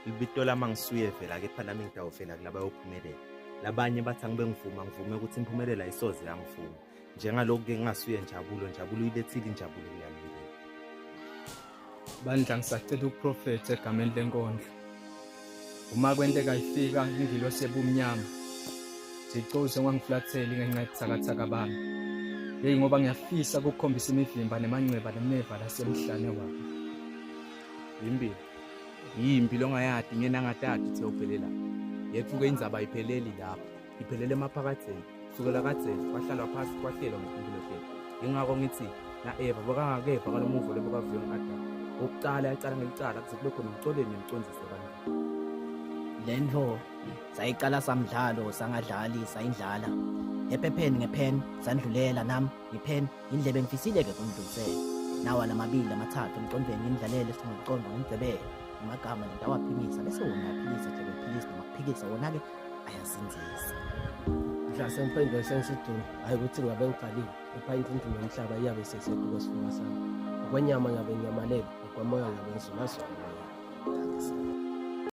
Libito lami angisuye vela kepha nami ngitawuvela kulabayophumelela. Labanye bathi angibe ngivuma ngivume ukuthi impumelelo ayisoze yangivuma. Njengalokhu-ke ngingasuye njabulo, njabulo uyilethile injabulo kulamndeni. Bandla ngisacela ukuprofetha egameni lenkondlo. Uma kwenteka ifika ingilosi ebumnyama, zicoze ungangiflatheli ngenxa yobuthakathaka bami. Yeyi ngoba ngiyafisa ukukhombisa imivimba nemanxeba nemeva lasemhlane wami. Yimpilo. Yimpi longayadi ngenangatati uthe uphelela. Yethuke indzaba ayipheleli lapho. Iphelele emaphakatheni. Kusukela kadzeni kwahlalwa phasi kwahlelwa ngetimpilo tethu. Yingakho ngithi na-Eva bakangakeva ngalomuvo lobekavuyo ngu-Adamu. Wokucala yacala ngelicala kuze kube khona umcoleli nemcondzisi ebandleni. Lento sayiqala samdlalo sangadlali sayindlala. Ephepheni ngepen sandlulela nam ngiphen indlebe ngifisile-ke kundlulisela. Nawa lamabili amathathu emqondweni ngimdlalele singokuqonda ngimdwebele amagama lento awaphimisa bese wona aphilisa nje bephilisa noma kuphikisa wona-ke ayasinzisa. Mhla sengiphenduke sengisidunu hhayi ukuthi ngabe ngibhalile kepha indlu yomhlaba iyabe isesedu kwesifuba sami. Ngokwenyama ngiyabe nginyamalele, ngokwamoya ngiyabe ngizulazula emoyeni.